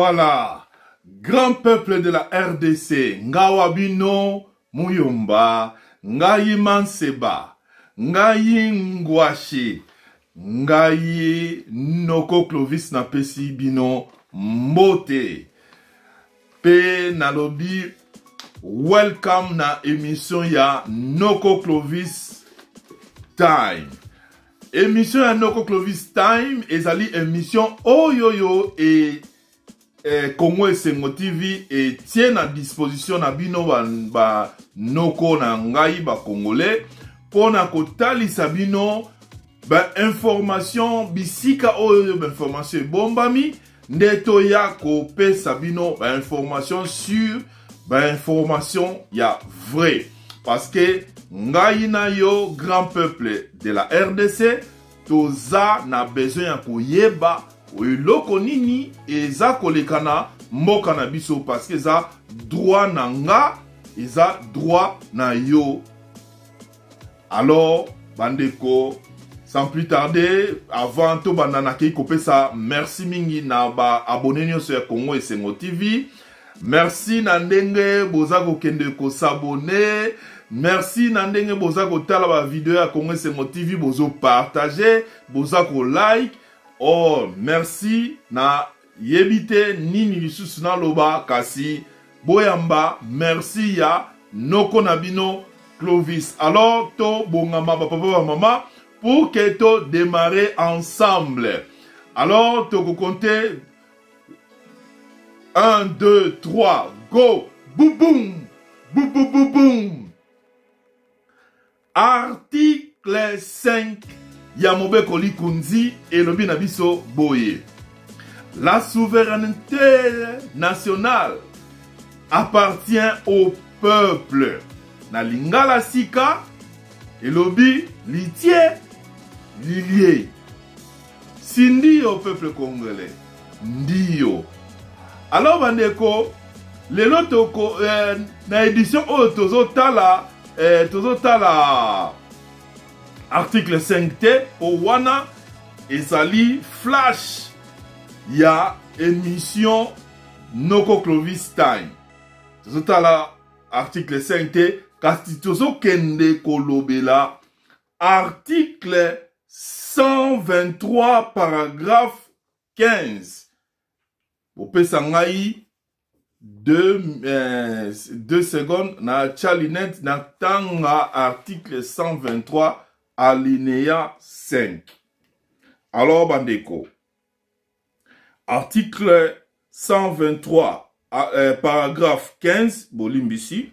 Voilà, grand peuple de la RDC, ngawa bino muyomba, ngai manseba, ngai ngwashi, ngai noko Clovis napesi bino mbote. Pe nalobi welcome na emission ya Noko Clovis Time. Emission ya Noko Clovis Time ezali emission oyo yo e eh, Congo Esengo TV etie na disposition na bino ba, ba noko na ngai ba Congolais mpo na kotalisa bino ba information bisika oyo ba information ebombami nde toya kopesa bino ba information sur ba information ya vrai parce que ngai na yo grand peuple de la rdc toza na besoin ya koyeba eloko nini eza koleka na mboka na biso parce que eza droit na nga eza droit na yo. Alors bandeko, sans plus tarder, avant tobanda, nakei kopesa merci mingi na ba abonné nyonso ya Congo Esengo TV. Merci na ndenge boza kokende kosabone, merci na ndenge boza kotala ba video ya Congo Esengo TV, bozo partager, boza ko like. Oh, merci na yebi te nini lisusu naloba, kasi boyamba merci ya noko na bino Clovis. Alors to bongama ba papa ba mama pour que to démarrer ensemble. Alors to compter 1 2 3 go, boum boum boum boum boum boum. Article 5 ya mobeko likunzi elobi na biso boye: la souveraineté nationale appartient au peuple. Na lingala sika elobi litie lilie si ndio peuple congolais ndio. Alors bandeko, lelo toko na édition oyo tozotala tozotala article 5 te, po wana ezali flash ya émission Noko Clovis Time. Tozotala article 5 te, kasi tozokende kolobela article 123 paragraphe 15. Bopesa ngai 2 secondes na tia lunette na tanga article 123 alinéa 5. Alors bandeko, article 123 paragraphe 15 bolimbisi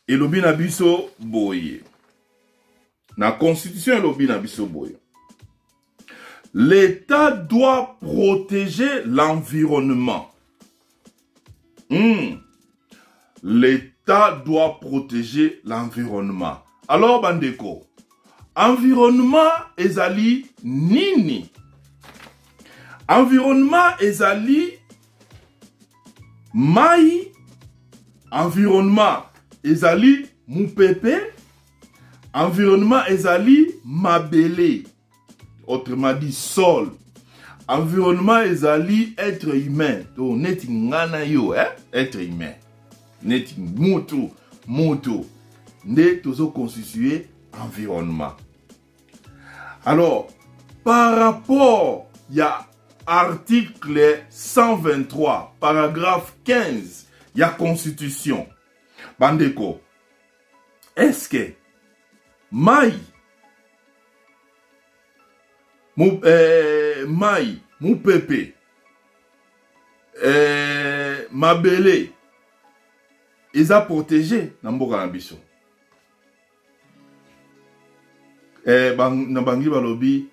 elobi na biso boye. Na constitution elobi na biso boye: l'État doit protéger l'environnement. L'État doit protéger l'environnement. Alors bandeko, environnement ezali nini? Environnement ezali mai, environnement ezali mupepe, environnement ezali mabele, autrement dit sol. Environnement ezali être humain, to neti nga na yo, être humain neti mutu, mutu nde tozo constituer environnement. Alors par rapport ya article 123 paragraphe 15 ya constitution, bandeko, est-ce que mai mai, mupepe, mabele eza protégé na mboka na biso? Na bangi balobi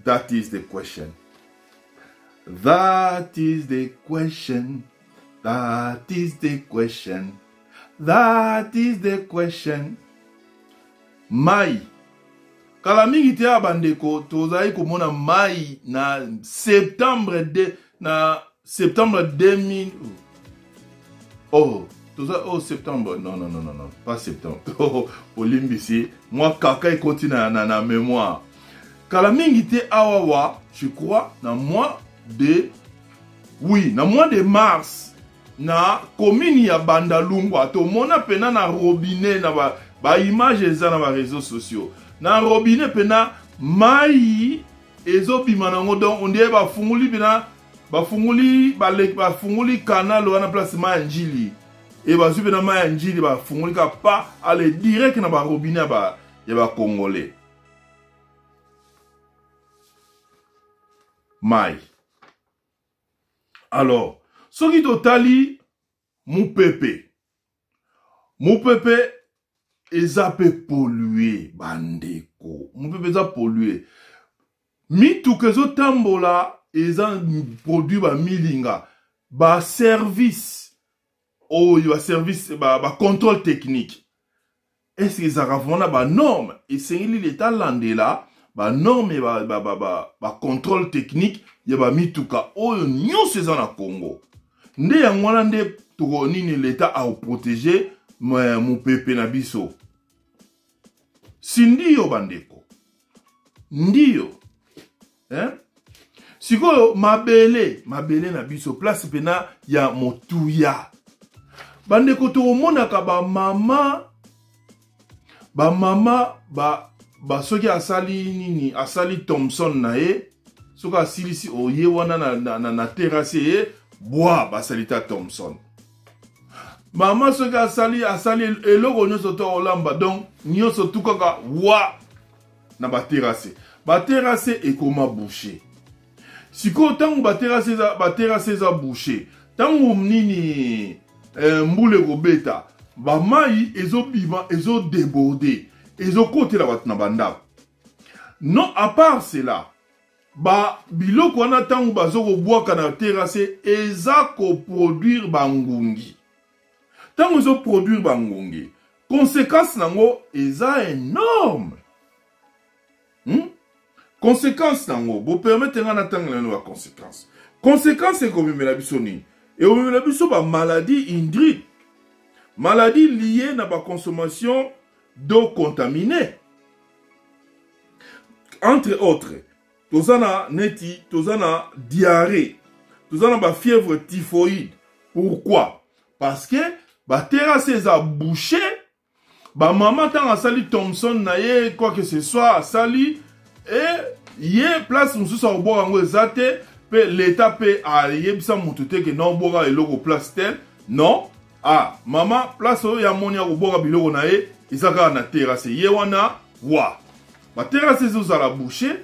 that is the question, that is the question, that is the question, that is the question. Mai kala mingi te ya bandeko, tozali komona mai na septembre de, na septembre 2000, oh toza, oh septembre, non non non non non, pas septembre, oh olimbisi mwa kaka ekoti na mémoire. Kala mingi te awawa, je crois na mois de Oui, na mois de mars na commune ya Bandalungwa tomona pena na robinet na ba, ba image eza na ba réseaux sociaux. Na robinet pena mai ezobima nango donc on dirait bafunguli pena bafunguli baleki bafunguli canal wana place mai ya njili e bazwi pena mai ya njili bafunguli ka pa ale direct na ba robinet ya ba ya ba congolais. Mai. Alors, soki totali mupepe, mupepe eza pe pollue bandeko, mupepe eza pollue, mituka ezotambola eza produit ba milinga, ba service oyo ba service ba, ba contrôle technique est-ce que ezalaka vraiment na ba norme esengeli leta alandela ba norme ya ba, ba, ba, ba, ba contrôle technique ya ba mituka oyo nyonso eza na Congo nde yango wana nde toko nini leta aoprotege mopepe na biso si ndiyo bandeko ndiyo eh? Sikoyo mabele, mabele na biso place pena ya motuya bandeko, tokomonaka bamama bamama ba, ba soki asali nini, asali Thomson na ye, soki asilisi oye wana na, na, na, na terrasse ye bwa basali ta Thomson. Mama soki asali asali eloko nyonso to olamba donc nyonso tu kaka wa na baterase, baterase ekoma bouche. Sikoyo ntango baterase eza, baterase eza bouche, ntango nini eh, mbula ekobeta bamai ezobima ezodeborde ezokotela bato na bandako. Non, à part cela ba biloko wana ntango bazo kobwaka na terase eza koproduire bangungi. Ntango ezoproduire bangungi, conséquence nango eza énorme. Conséquence nango, bopermettre nga natangela nano ba conséquence. Conséquence ekomemela biso nini? Ekomemela biso ba maladie hydrique, maladie liée na ba consommation d'eau contaminée. Entre autres, toza na neti, toza na diarrhée, toza na ba fièvre typhoïde. Pourquoi? Parce que ba terrasse eza bouché, ba mama ntango asali Thomson na ye quoi que ce soit asali e ye place mosusu akobwaka yango eza te, mpe leta mpe ayebisa motu te ke non bwaka eloko place tel. Non, ah mama place oyo ya moni akobwaka biloko na ye eza kaka na terrasse ye wana wa. Ba terrasse ezozala bouché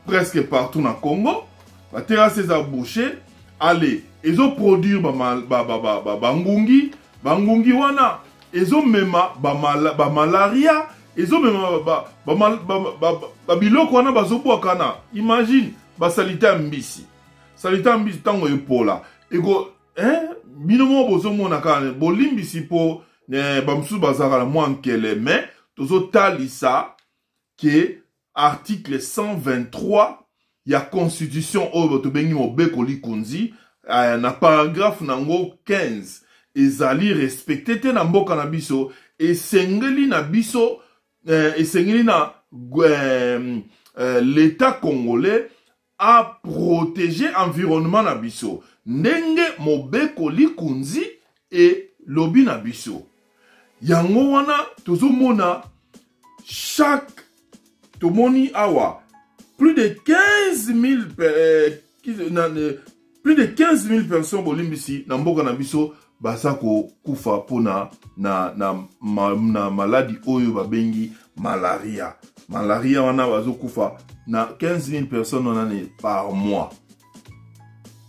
presque partout na Congo, ba terrasse eza bouché, ale ezoproduire bangungi ba, ba, ba, ba, bangungi wana ezomema bamalaria, ba ezomema babiloko wana bazobwaka na imagine basalite ya mbisi, salite ya mbisi ntango epola eko eh, bino moko bozomona kaka bolimbisi mpo eh, bamosusu bazalaka na mwa nkele, mais tozotalisa ke article 123 ya constitution oyo tobengi mobeko likonzi eh, na paragraphe nango 15 ezali respecte te na mboka na biso. Esengeli na biso eh, esengeli na eh, eh, l'état congolais a protéger environnement na biso ndenge mobeko likonzi elobi na biso. Yango wana tozomona chaque tomoni awa plus de 15 000 eh, plus de 15 000 personnes bolimbisi na mboka na biso baza kokufa mpona na, na, ma, na maladi oyo babengi malaria. Malaria wana bazokufa na 15 000 personnes wana ni par mois.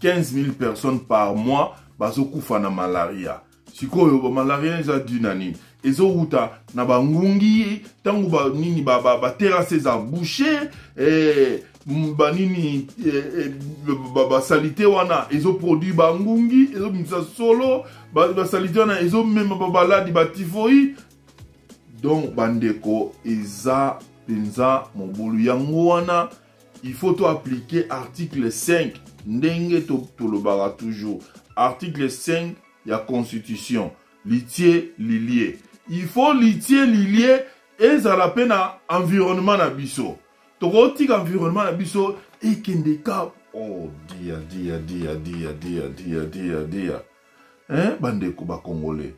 15 000 personnes par mois bazokufa na malaria. Sikoyo ba malaria eza dû na nini? Ezowuta na bangungi ntango ba nini ba, ba, ba terrasse eza bouché eh, ba nini eh, eh, ba, ba salite wana ezoproduire bangungi, ezobimisa solo, ba, ba salite wana ezomema ba baladi ba typhoïde. Donc bandeko eza mpenza mobulu. Yango wana il faut to appliquer article 5 ndenge tolobaka toujours article 5 ya constitution litie lilie. Il faut litie lilie ezala pe na environnement na biso. Tokotika environnement na biso ekende ka Oh dia dia dia dia dia dia dia dia hein bandeko ba congolais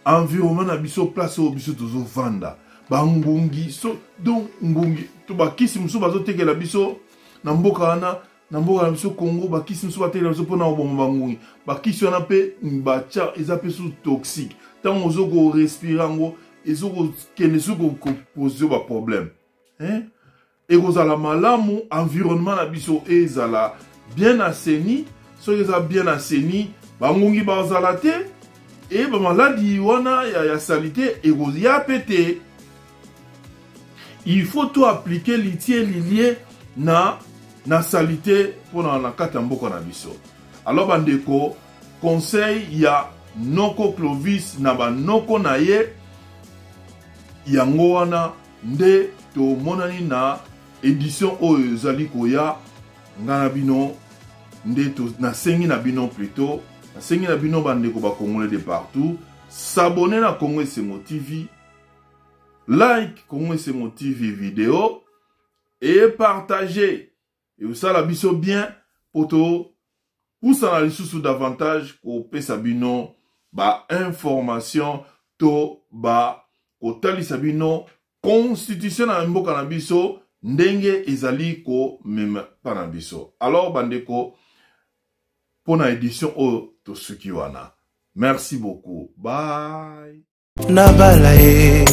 environnement na biso place oyo biso tozovanda bangungi so donc ngungi to bakisi mosusu bazotekela biso na mboka wana na mboka na biso congo bakisi mosusu batekela biso mpona koboma bangungi bakisi wana mpe batya eza mpe susu toxique ntango ozo korespire yango ezokokende soki kopose yo baproblème hein? Ekozala malamu environnement na biso ezala bien assaini. Soki eza bien assaini, bangungi bazala te e bamaladi wana ya, ya salite ekoya mpe te. Il faut to appliquer litie lilie na na salite mpona na kati ya mboka na biso. Alors bandeko, conseil ya noko Clovis na banoko na ye yango wana. Nde tomonani na edition oyo ezali koya. Nga na bino nde nasengi na bino plutot, nasengi na bino bandeko ba Congolais de partout, s'abonner na Congo Esengo TV, like Congo Esengo TV video et partager. Ekosala biso bien po topusana lisusu davantage kopesa bino ba information to ba kotalisa bino constitution na mboka na biso ndenge ezali komema pa na biso. Alors bandeko, mpo na edition oyo tosuki wana. Merci beaucoup. Bye. Nabala ye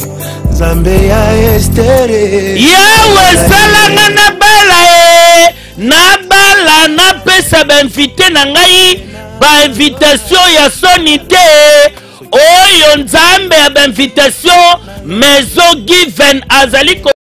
nzambe ya estere. Yawe salanga nabala ye, nabala, napesa bainvite na ngai bainvitation ya soni te. Oyo nzambe ya bainvitation maison given azali ko.